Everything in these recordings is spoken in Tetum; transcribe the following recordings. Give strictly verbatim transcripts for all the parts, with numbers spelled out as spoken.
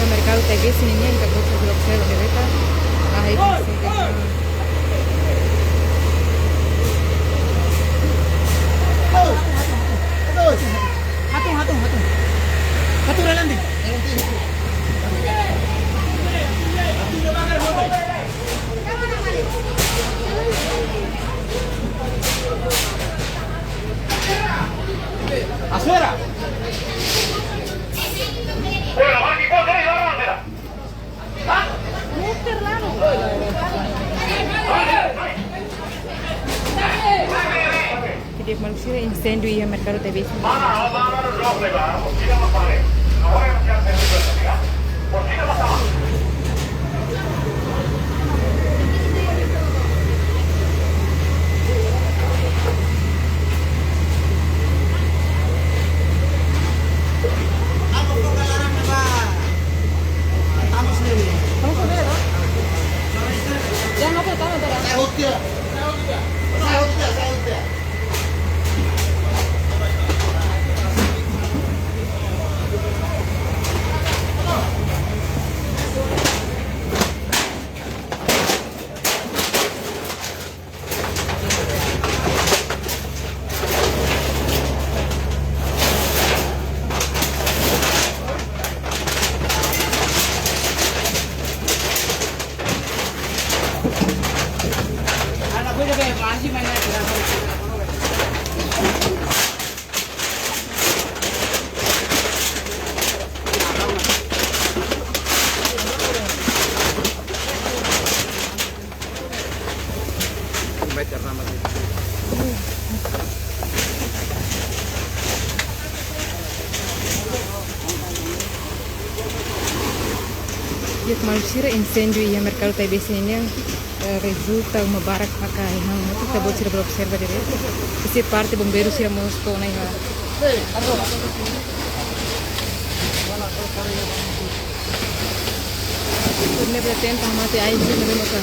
Merkadu Taibesi ninian, ita-boot sira bele observa direta. Ah, itu sih. Hatun, hatun, hatun. Hatun, relante. Afuera. Ida-ne'e maluk sira, inséndiu iha Merkadu Taibesi. Ida-ne'e maluk sira, inséndiu iha Merkadu Taibesi ninian, eh, rezulta uma barak maka iha, ita-boot sira bele observa direta. Husi parte bombeiru sira mós to'o ona iha. Ne'ebé tenta mate ai sira ne'ebé maka.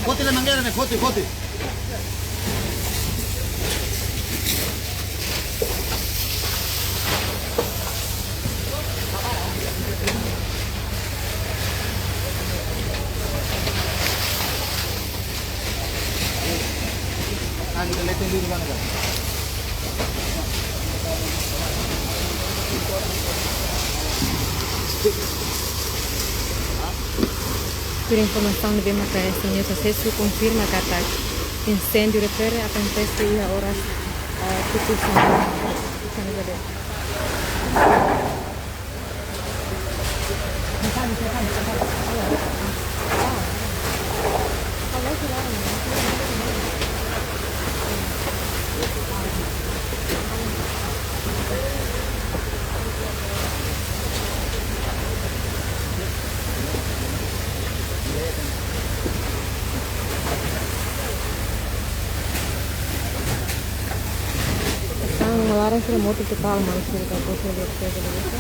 Foti la mangueira ne'e, foti, foti. Tuir informasaun ne'ebé maka S M News asesu, konfirma katak inséndiu refere akontese iha oras, ah, tuku sembilan. Tan laran sira mortu totál, maluk sira, ita-boot sira bele observa direta.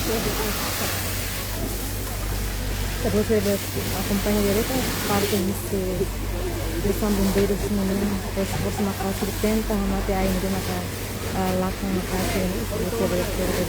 Ita bele akompaña direta parte husi Divisão Bombeiros nian, esforsu maka'as tenta hamate ain ne'ebé maka, ah, lakon maka'as, ita bele observa.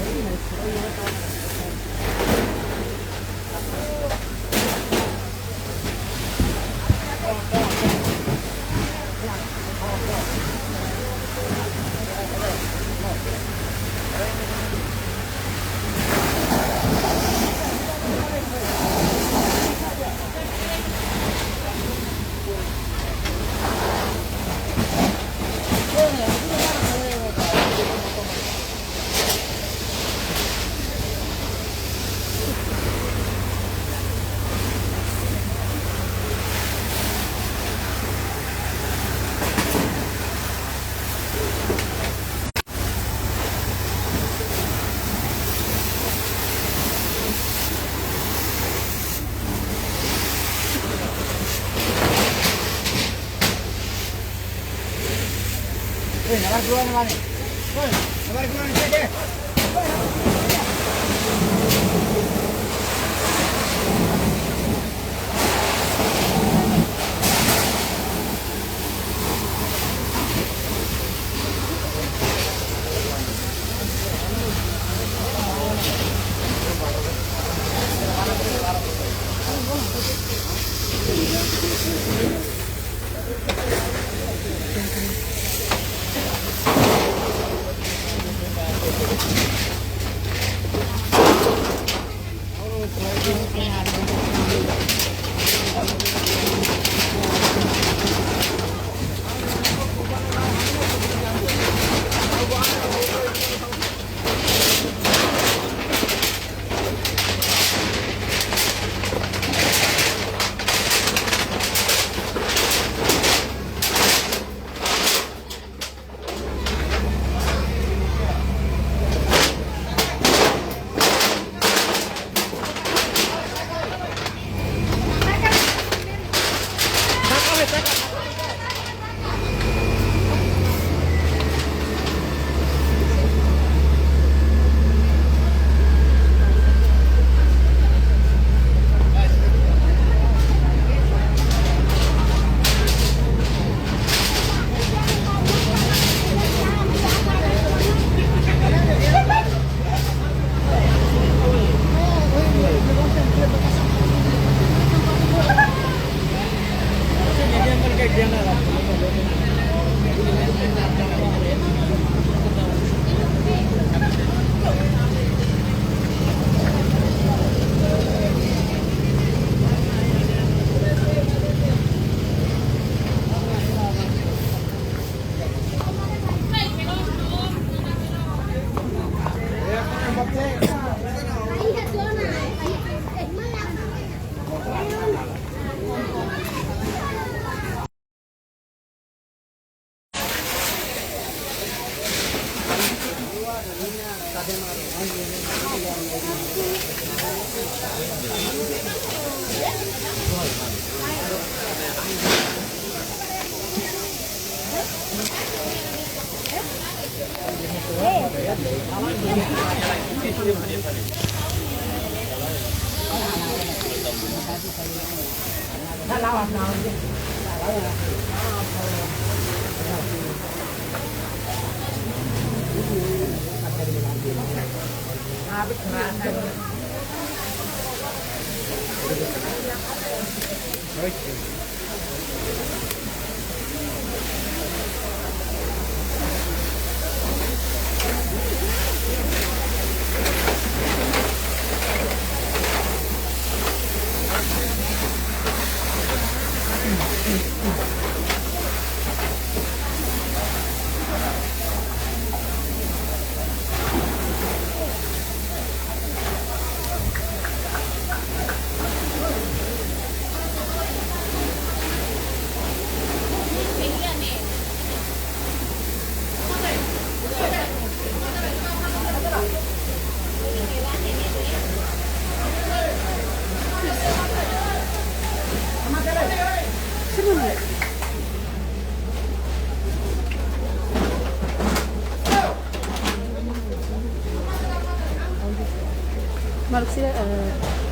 Eh,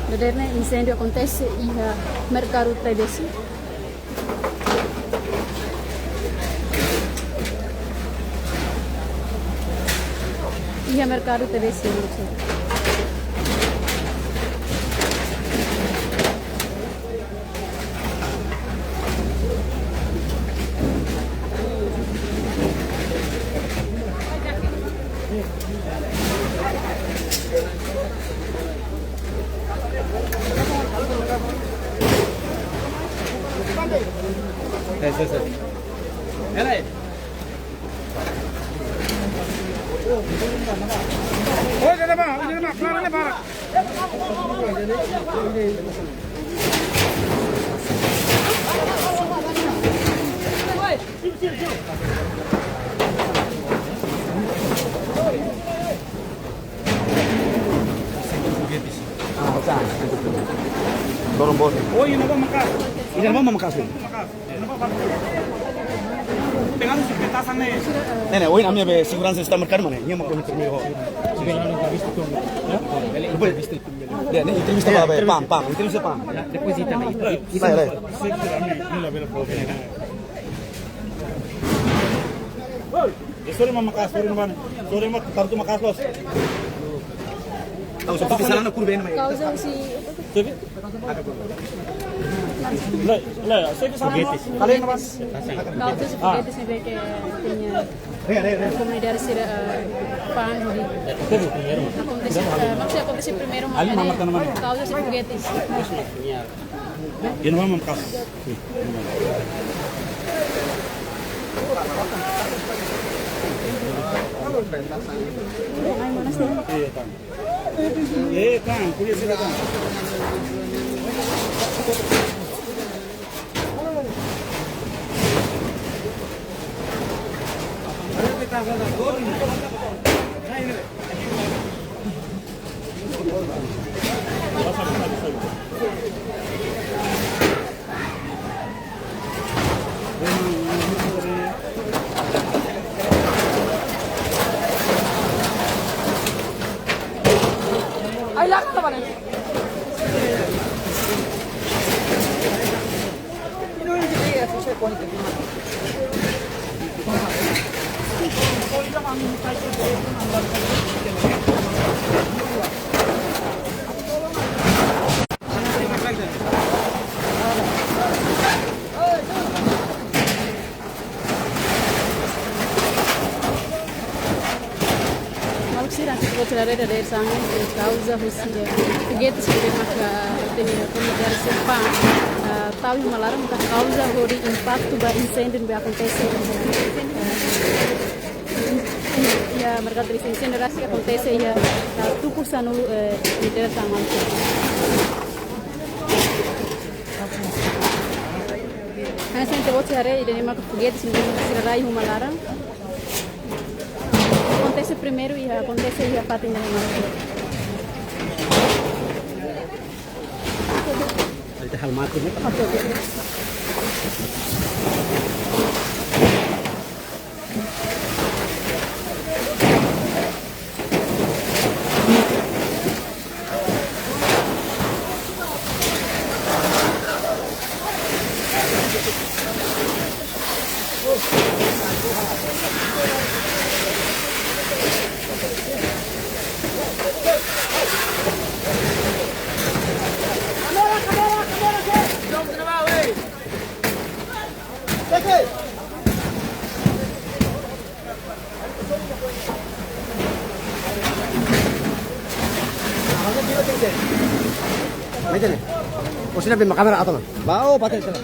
dadeer ne'e inséndiu akontese iha Merkadu T B C. Iha Merkadu T B C, maksud. Dorong bos. Oh, ida-ne'ebá makaas. Ida-ne'ebá makaas. Pegaram se petasan ne'e. Ne'e, ne'e, ohin ami-nia seguransa estafa merkadu mana? Nia mak primeiru. Depois, ne'e, entrevista ba, ba, PAM, PAM, entrevista PAM. Depois ita na ita. Sai, sai. Ya, sorry, mama, kas, sorry, mama. Sorry, mama, taruh tu makas los. Tahu seperti sana nak kurben, mama. Kauza husi... Sorry? Lah, lah, sorry, sana, mama. Kalian, mama. Kauza husi fogetis ne'ebé ke komunidade sira, eh, PAM hodi. Akontese, eh, maksudnya akontese primeiru, ali, mama, mama, tanaman. Kauza husi fogetis. Ida-ne'ebá makaas. Iya, Kang. Eh, Kang, kuliah sila, Kang. Ai, larga, mana? Maluk sira, ita-boot sira haree dadeer-saan ne'e, eh, kauza husi, eh, fogetis ne'ebé maka, eh, komunidade sira PAM, eh, tau iha uma laran, maka kauza hodi impaktu ba inséndiu ne'ebé akontese. Eh, iha Merkadu Triste, inséndiu rasik akontese iha, eh, tuku sanulu, eh, metru tan, maluk sira. Hanesan ita-boot sira haree, ida-ne'e maka fogetis ne'ebé maka sira rai iha uma laran. Akontese primeiru iha, akontese iha fatin ida-ne'e maka. Ita halo mate, ne'e? Oke, oke. Mai tene. Kau sini ambil kamera atau mana? Bawa pakai sana.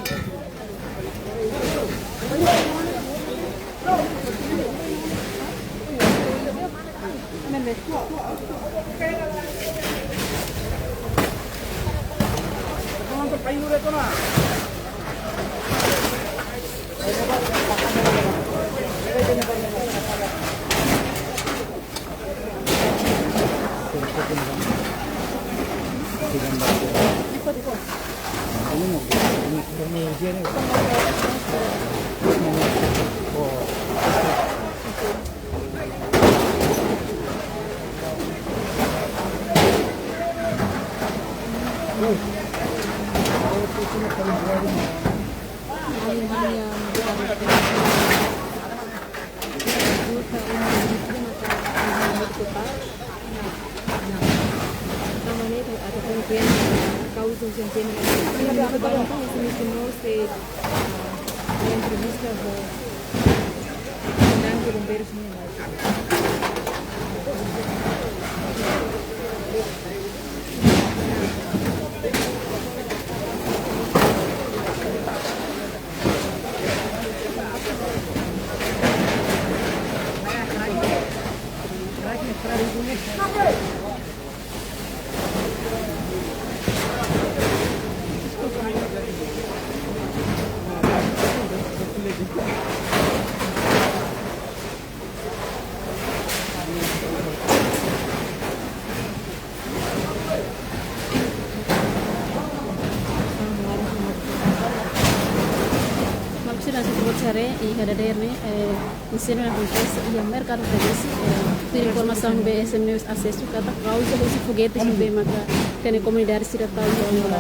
Tanba ne'e ita atu konfirma kauza urjente ne'e. Ita atu barang kan esse mesmo se, ah, entrevista ho komandante bombeiros nian. Maksud dan sebut sare, iha dadeer ne'e, eh, insêndiu ne'e akontese iha merkadu tradisi, eh, tuir informasaun ne'ebé S M News asesu katak kauza husi fogetes ne'ebé maka tene komunidade sira tau iha.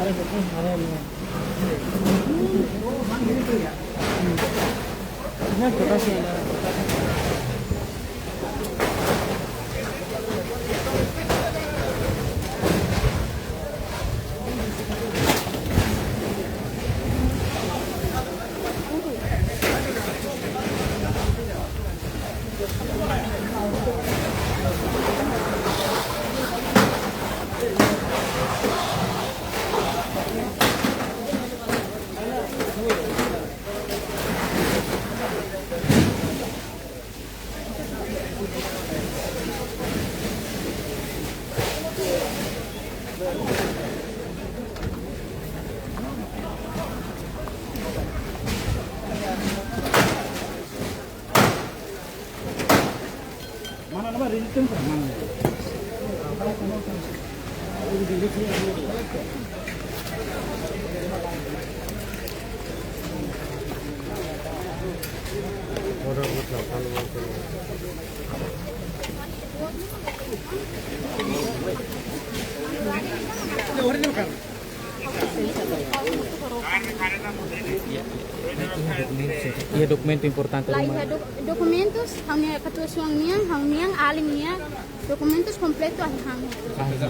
Iha dokumentu importante. Lae, iha do-, dokumentus, ha'u-nia katuas-oan nian, ha'u-nian, alin nian, dokumentus kompletu ahi ha'u. Ah, iha.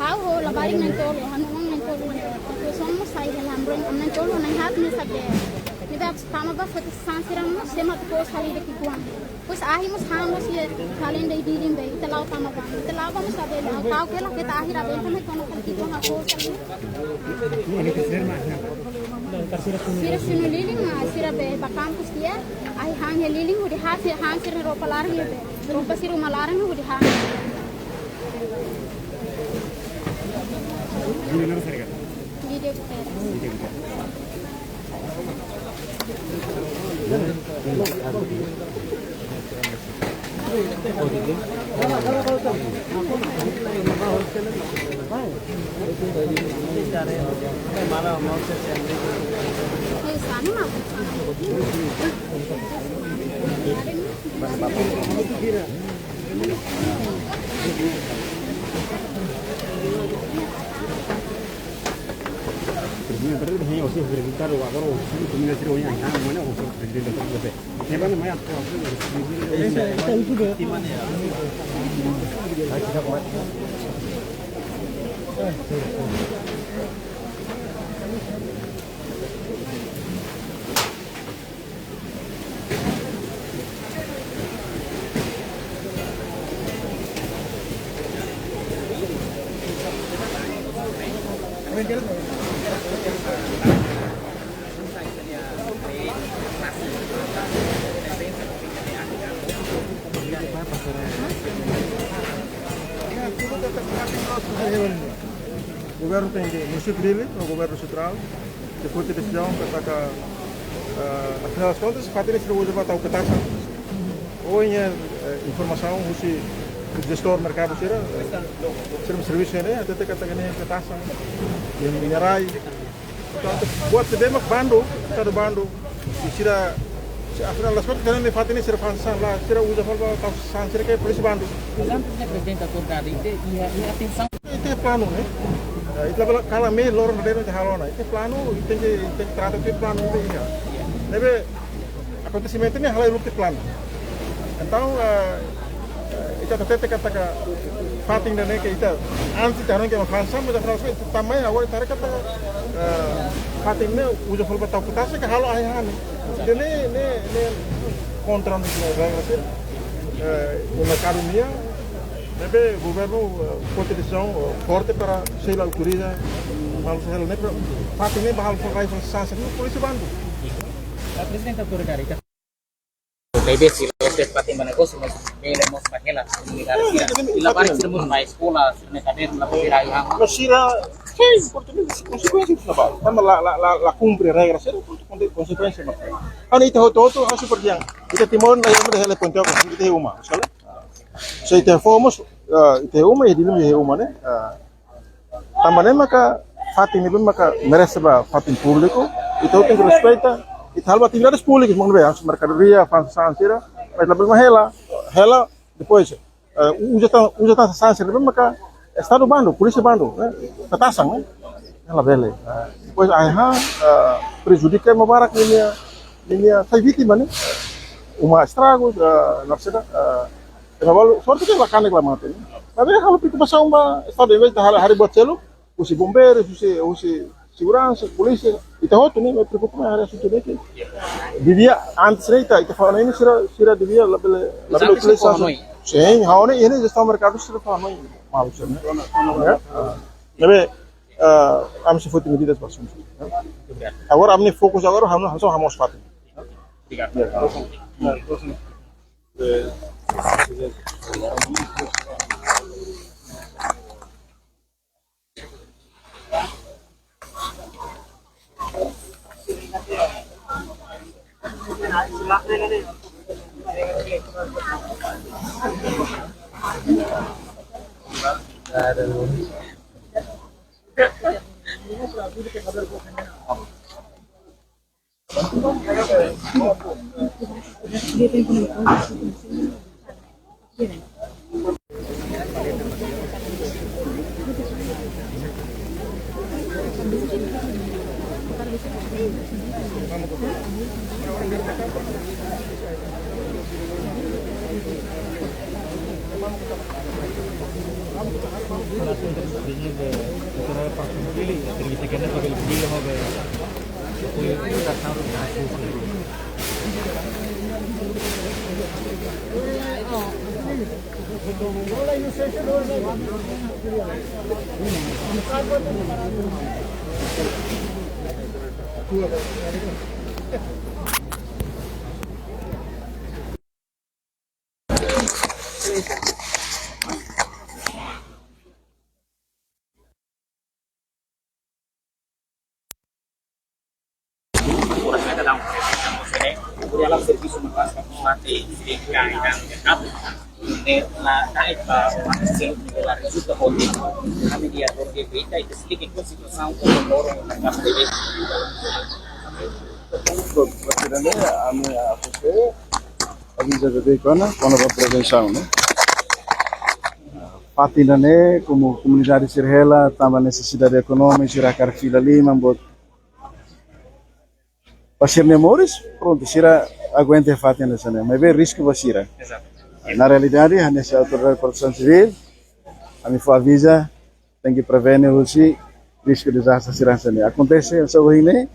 Ha'u ho labarik na'in-tolu, ha'u-nia oan na'in-tolu. Katuas-oan mós sai hela hamroin, ami na'in-tolu, na'in-haat ne'e sabe. Ne'ebé tama ba foti sasán sira mós, sé mak atu ko'us hali de'it ki'ikoan. Depois ahi mós han mós iha kalenda Dili ne'ebé, ita la'o tama ba. Ita la'o ba mós sabe, la'o tau kela keta ahi rabenta mai kona kali ki'ikoan ha'u ko'us hali. Sira sunu lilin, ah, sira be ba kampus tiha, ahi han iha lilin, hodi han sira, han sira roupa laran iha be. Roupa sira uma laran hodi han. Dili Guterres. Governu tenke, munisípiu Dili, no governu sentrál, tenke foti desizaun katak, ah, afinál das contas, fatin ne'e sira uza ba tau ketasan. Ohin, eh, informasaun husi jestór merkadu sira, eh, sira servisu ne'e, hatete katak ne'e ketasan, iha minerais. Portantu, buat ne'ebé mak bandu, estadu bandu, i sira Afinál das kontas, ita-nia fatin ne'e sira fa'an sasán, la sira uza fali ba tau sasán sira ke polísia bandu. Mas antes de prezidente autoridade, ita iha, iha atensaun. Ita planu ne'e. Eh, ita bele kalan mehi loron dadeer ita halo ona. Ita planu, ita tenke, ita tenke trata ita planu ita iha. Ne'ebé akontesimentu ne'e halai uluk ita planu. Entaun, eh, eh, ita hatete katak fatin ida-ne'e ke ita antes ita hanoin ke ema fa'an sasán, mas afinál ita tama iha agora ita haree katak, eh, fatin ne'e uza fali ba tau kutasa ke halo ahi-ahi. Ida-ne'e, ne'e, ne'e kontra ona ho regra sira, eh, merkadu nian, ne'ebé governu, eh, foti desizaun, eh, forte para selu autoriza malu selu ne'e para fatin ne'e ba halo fali sasán sira ne'e polísia bandu. Prezidente autoridade, ita bele selu fatin ba negósiu, mas bele mós ba hela komunidade sira. Ita bele, ita bele, sira mós ba eskola, sira-nia kadernu la bele iha. Mas sira, sim, importante konsekuénsia ne'ebá. Tanba la, la, la, la kumpre regra sira, prontu, konsekuénsia ne'ebá. Ha'u-nia ita hotu-hotu, ha'u super diang. Ita Timor, ita iha uma, ita iha uma, salah? Se ita fó mós, eh, ita iha uma, ita iha uma, ne'e? Eh, tanba ne'e maka fatin ne'ebé maka merese ba fatin públiku, ita hotu tenke respeita, ita halo atividades públikas, maun be, merkadoria, fa'an sasán sira, mas la bele mak hela, hela, depois, eh, uza tan, uza tan sasán sira ne'ebé maka Estadu bandu, polísia bandu, eh, kutasa, eh. La bele. Eh, depois, ahi-ahi, eh, prejudika ema barak ninia, ninia sai vítima ne'e. Uma estragu, eh, la seda, eh, ema balu, sorte ke la kanek la mate ne'e. Tapi halo preokupasaun ba Estadu, envezde halo, haree buat seluk, husi bombeiru, husi, husi seguransa, polísia, ita hotu ne'e, mai preokupa mai haree asuntu ne'e ke. Devia, antes ne'e ita, ita fa'an ne'e sira, sira devia la bele, la bele utiliza. Sim, ha'u hanoin, ida-ne'e jestaun merkadu sira fa'an ne'e, malu sira ne'e. Ya? Ah. Ne'ebé, eh, ami sei foti medidas ba asuntu ne'e. Ya? Agora, ami-nia fokus agora, ami, ami, ami mós fatin. Obrigadu. Ya. Ami aviza beibeik ona, kona-ba prevensaun, ne'e? Fatin ida-ne'e, komu komunidade sira hela, tanba nesesidade ekonómika, sira hakarak fila liman, buat ba sira-nia moris, prontu, sira aguenta fatin hanesan ne'e, maibé risku ba sira. Ezatu. Na realidade, hanesan autoridade protesaun sivíl, ami fó aviza, tenke prevene husi risku dezastre sira hanesan ne'e. Akontese, hanesan ohin ne'e,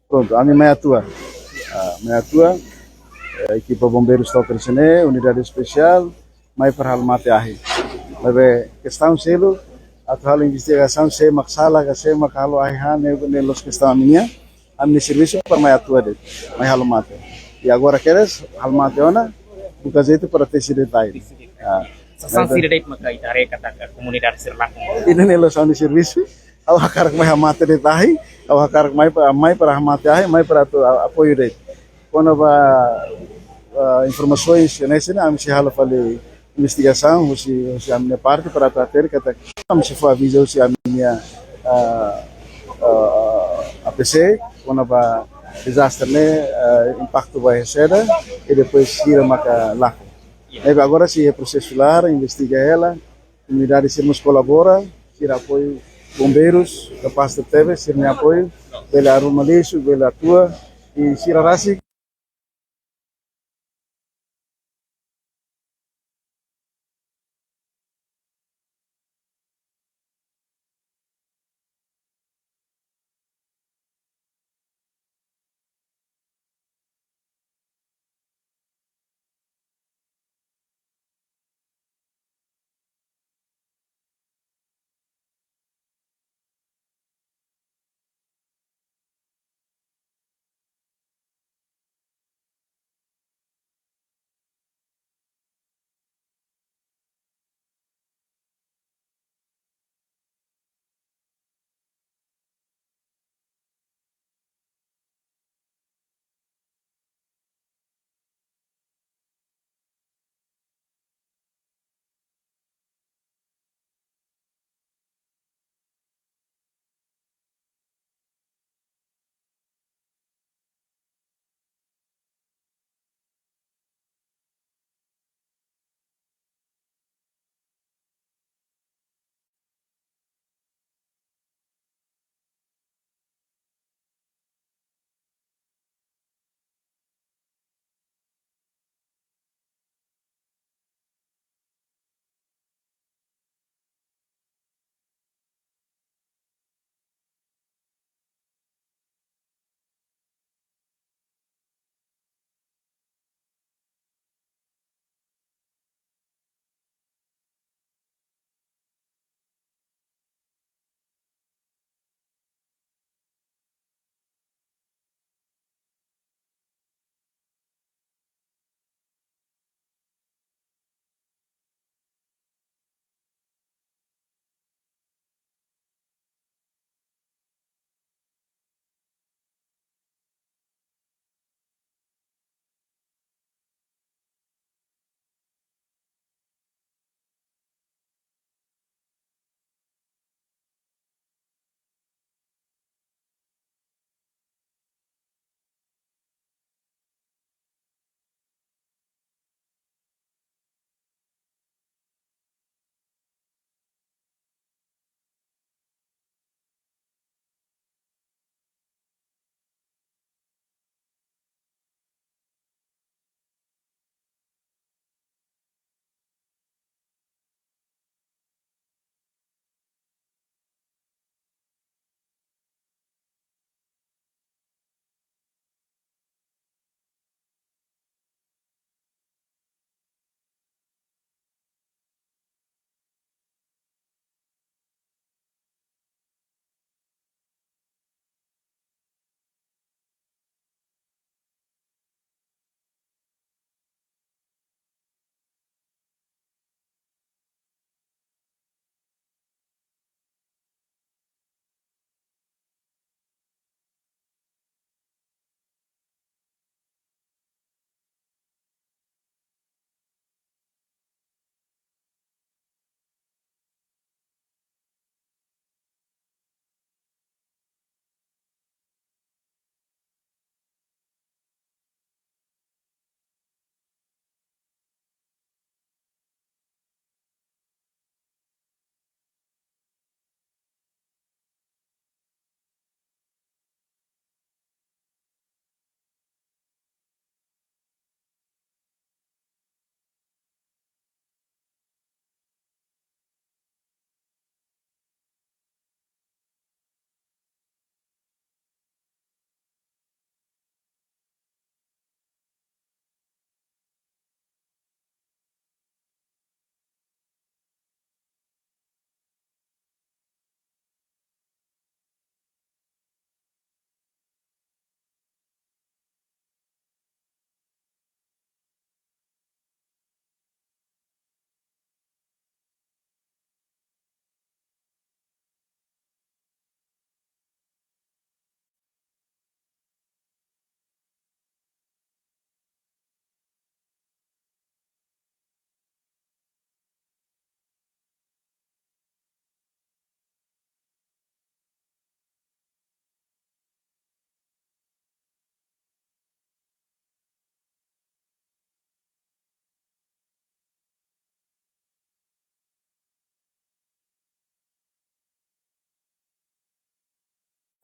prontu, ami mai atua. Ah, mai atua, eh, ekipa bombeiru stop hanesan ne'e, unidade espesiál, mai para halo mate ahi. Maibé kestaun seluk, atu halo investigasaun, sé mak sala, ka sé mak halo ahi-ahi, ne'e, ne'e la'ós kestaun ami-nian, ami-nia servisu para mai atua de'it, mai halo mate. I agora kedas, halo mate ona, buka jeitu para tesi de'it ahi. Ah, sasán sira de'it maka ita haree katak komunidade sira lakon. Ida-ne'e la'ós ami-nia servisu, ha'u hakarak mai hamate de'it ahi, ha'u hakarak mai pa-, mai para hamate ahi, mai para atu a-, apoiu de'it. Kona-ba, ah, informasaun hanesan ne'e, ami sei halo fali investigasaun, husi, husi ami-nia parte para atu hatene katak, ami sei fó aviza husi ami-nia, ah, ah, A P C, kona-ba dezastre ne'e, eh, impaktu ba sira, i depois sira maka lakon. Ne'ebé agora sei iha prosesu laran, investiga hela, komunidade sira mós kolabora, sira apoiu, bombeirus, kapás tebes, sira-nia apoiu, bele arruma lixu, bele atua, i sira rasik.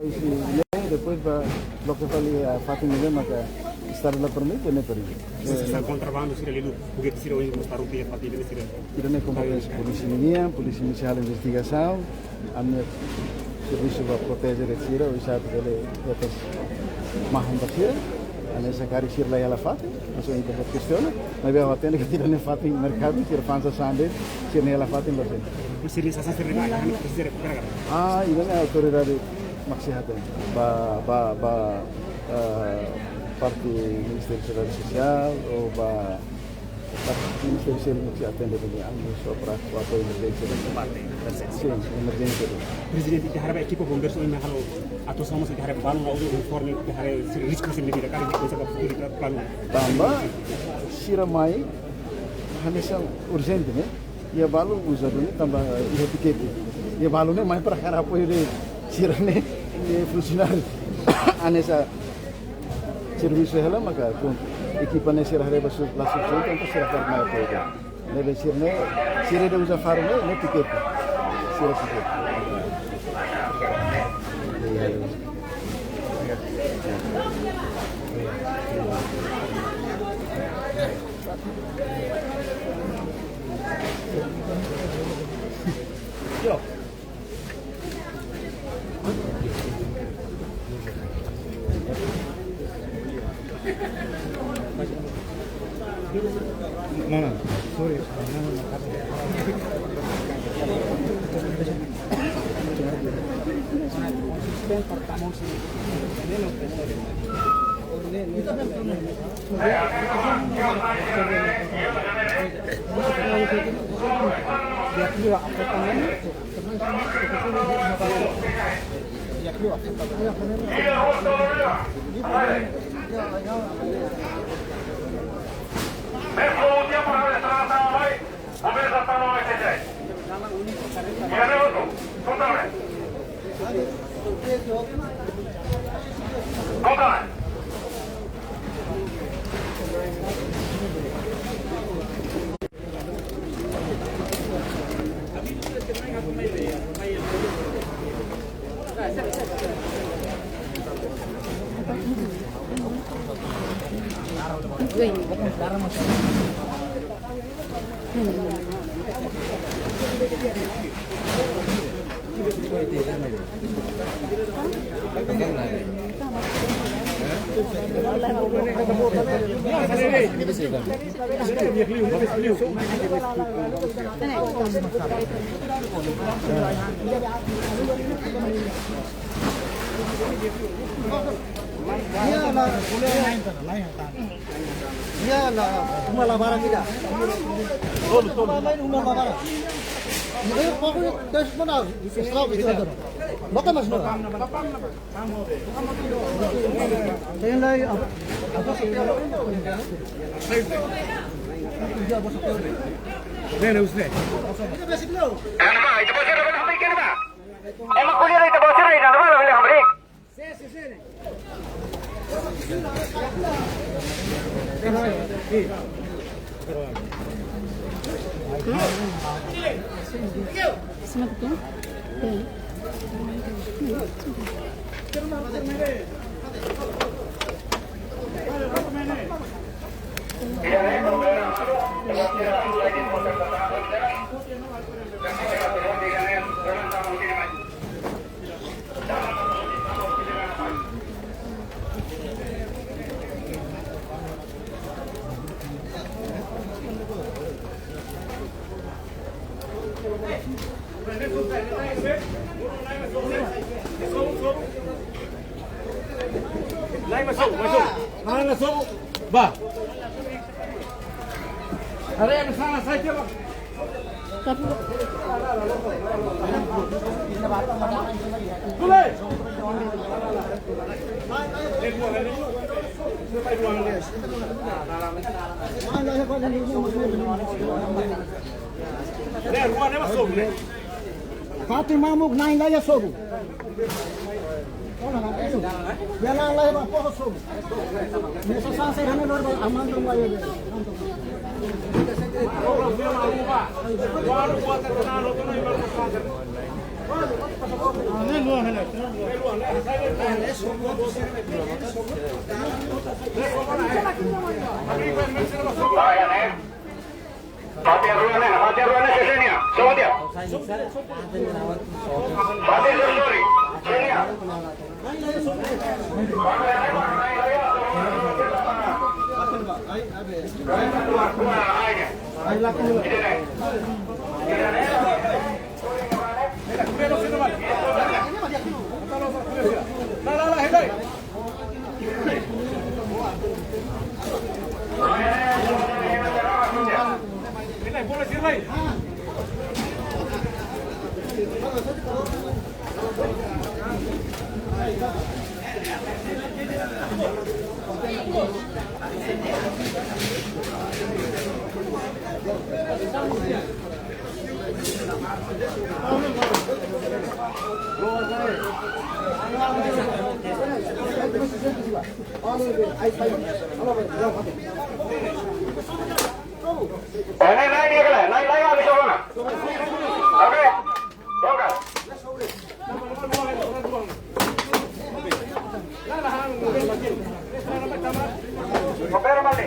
Isi ne'e, depois ba loke fali iha fatin ne'ebé maka Estadu la permite, ne'e permite. Sira kontrabandu sira liu, foguete sira ohin mós tarupi iha fatin ne'ebé sira. Ida-ne'e kompeténsia polísia ninian, polísia inisiál investigasaun, ami servisu ba proteje de'it sira, oinsá atu bele hetan mahon ba sira, ami sakaris sira la iha hela fatin, maibé ita kestiona, maibé ha'u hatene katak ida-ne'e fatin merkadu, sira fa'an sasán de'it, sira-nia hela fatin la sei. Sira sasán sira ne'e, sira rekupera ka? Ah, ida-ne'e autoridade mak sei hatene. Ba, ba, ba, eh, parte Ministériu Seguransa Sosiál, ou ba, parte Ministériu Sosiál mak sei atende ba ami, ami só para apoiu emerjénsia. Parte emerjénsia. Sin, emerjénsia. Prezidente, ita haree ba ekipa bombeiru sira ohin halo atuasaun, ita haree balu la uza uniforme, ita haree sira risku sira-nia vida, karik bisa ba futuru ita planu. Tanba sira mai hanesan urjente, ne'e? Iha balu uza duni tanba iha pikete. Iha balu ne'e mai para halo apoiu de'it sira-nia, nia funsionáriu. Hanesan servisu hela maka prontu. Ekipa ne'e sira haree ba su-, la sufisiente, entaun sira hakarak mai apoiu de'it. Ne'ebé sira-ne'e, sira ida uza faru ne'e, ne'e pikete. Sira pikete. No, no, sorry. Iha la, iha la, uma la bara kita. Tolu, tolu. Uma la bara. Iha pokoknya tes mana? Islam itu ada. Maka mas no. Tem lá, a, a vossa tela. Vem, José. Ema ko'alia de'it ba sira, ita ba sira, ita normal, bele hamriik. Lai, masuk, masuk. Mana masuk? Ba. Ada yang sana saja, Pak. Fatin mamuk na'in laiha sobu. Bela lai ba poho sobu. Ne'e sasán sira-ne'e lori ba aman dong ba ya. Fatin rua ne'e, fatin rua ne'e, sesenia. Só dia. Fatin rua, sorry. Sesenia. Eh, naik, naik, naik, naik, naik, habis corona. Oke. Oke. Oke, Romani.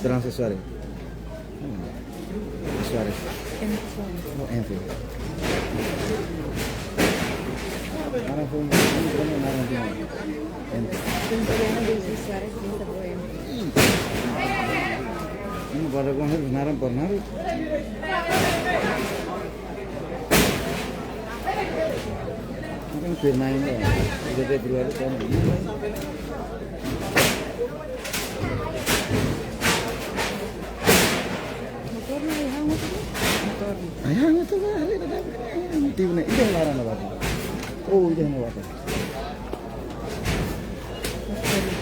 Esperança Soares. Hmm. Soares. Kenneth Soares. Oh, Enfield. Naran foun, naran foun. Enfield. Kenneth Soares, Kenneth Soares. Ini pada kau harus naran pernah. Kan firman ya. Udah Februari kan. Motor na ai-han hotu? Motor. Ai-han hotu ka, hari na dapat. Tiba na, ida laran na bata. Oh, ida na bata. Motor.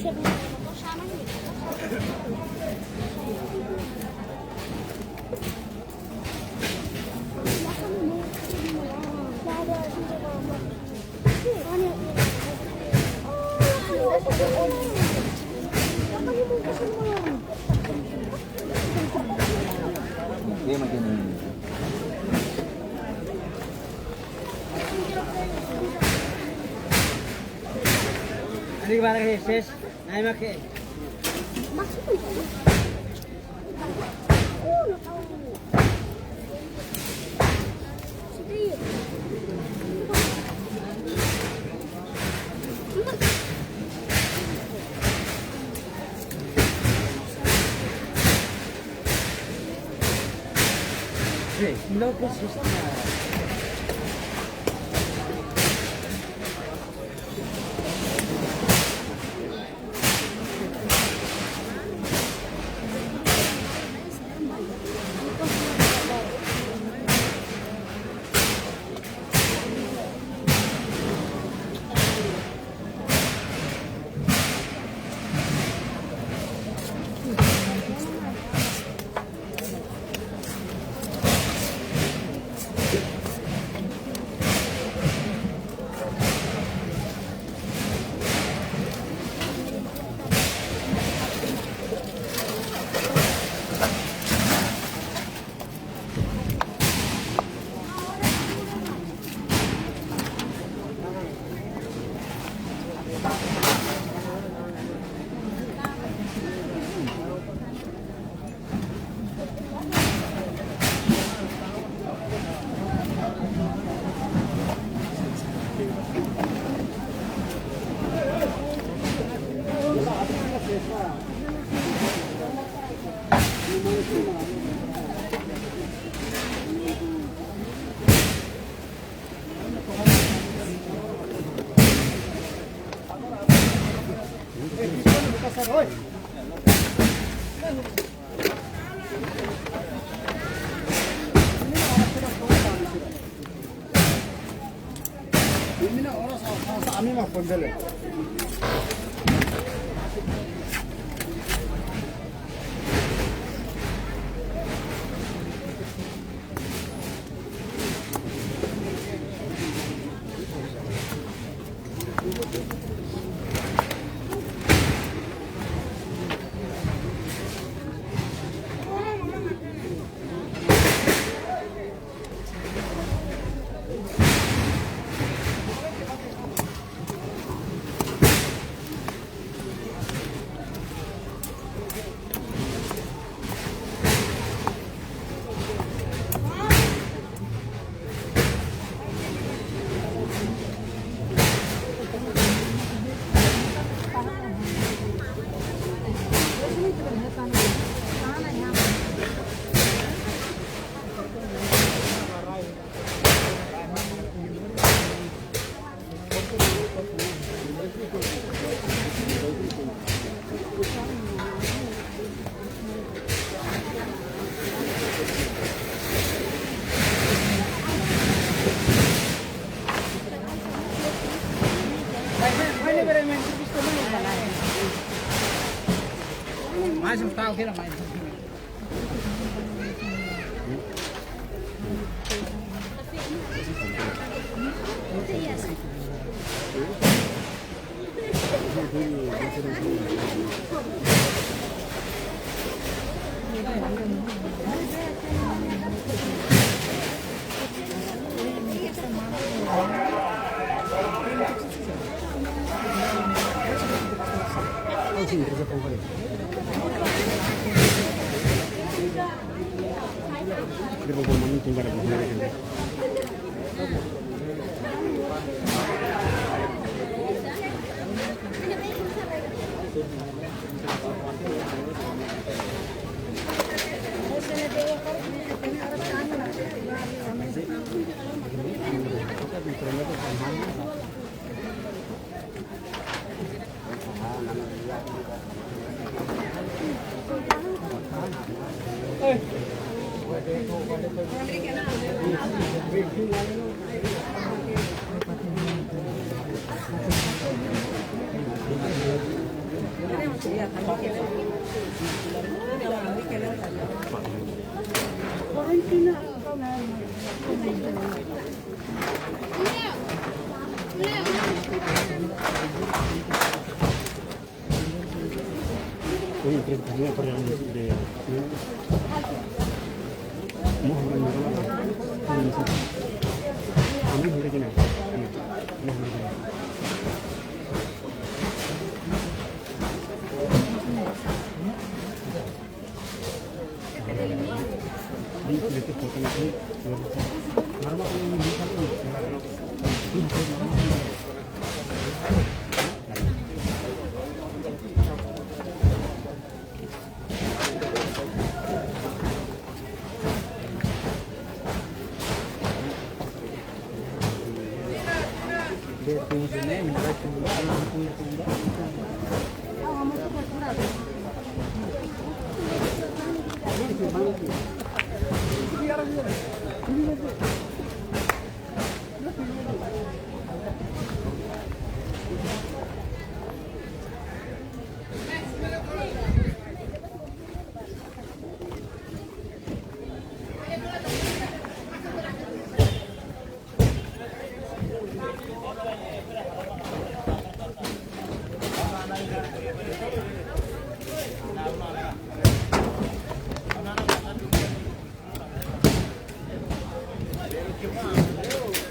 Ari, kemana ke, ses? Naik, make. Hey, no, pues, Mais um tal, vira mais.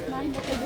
Mai, buka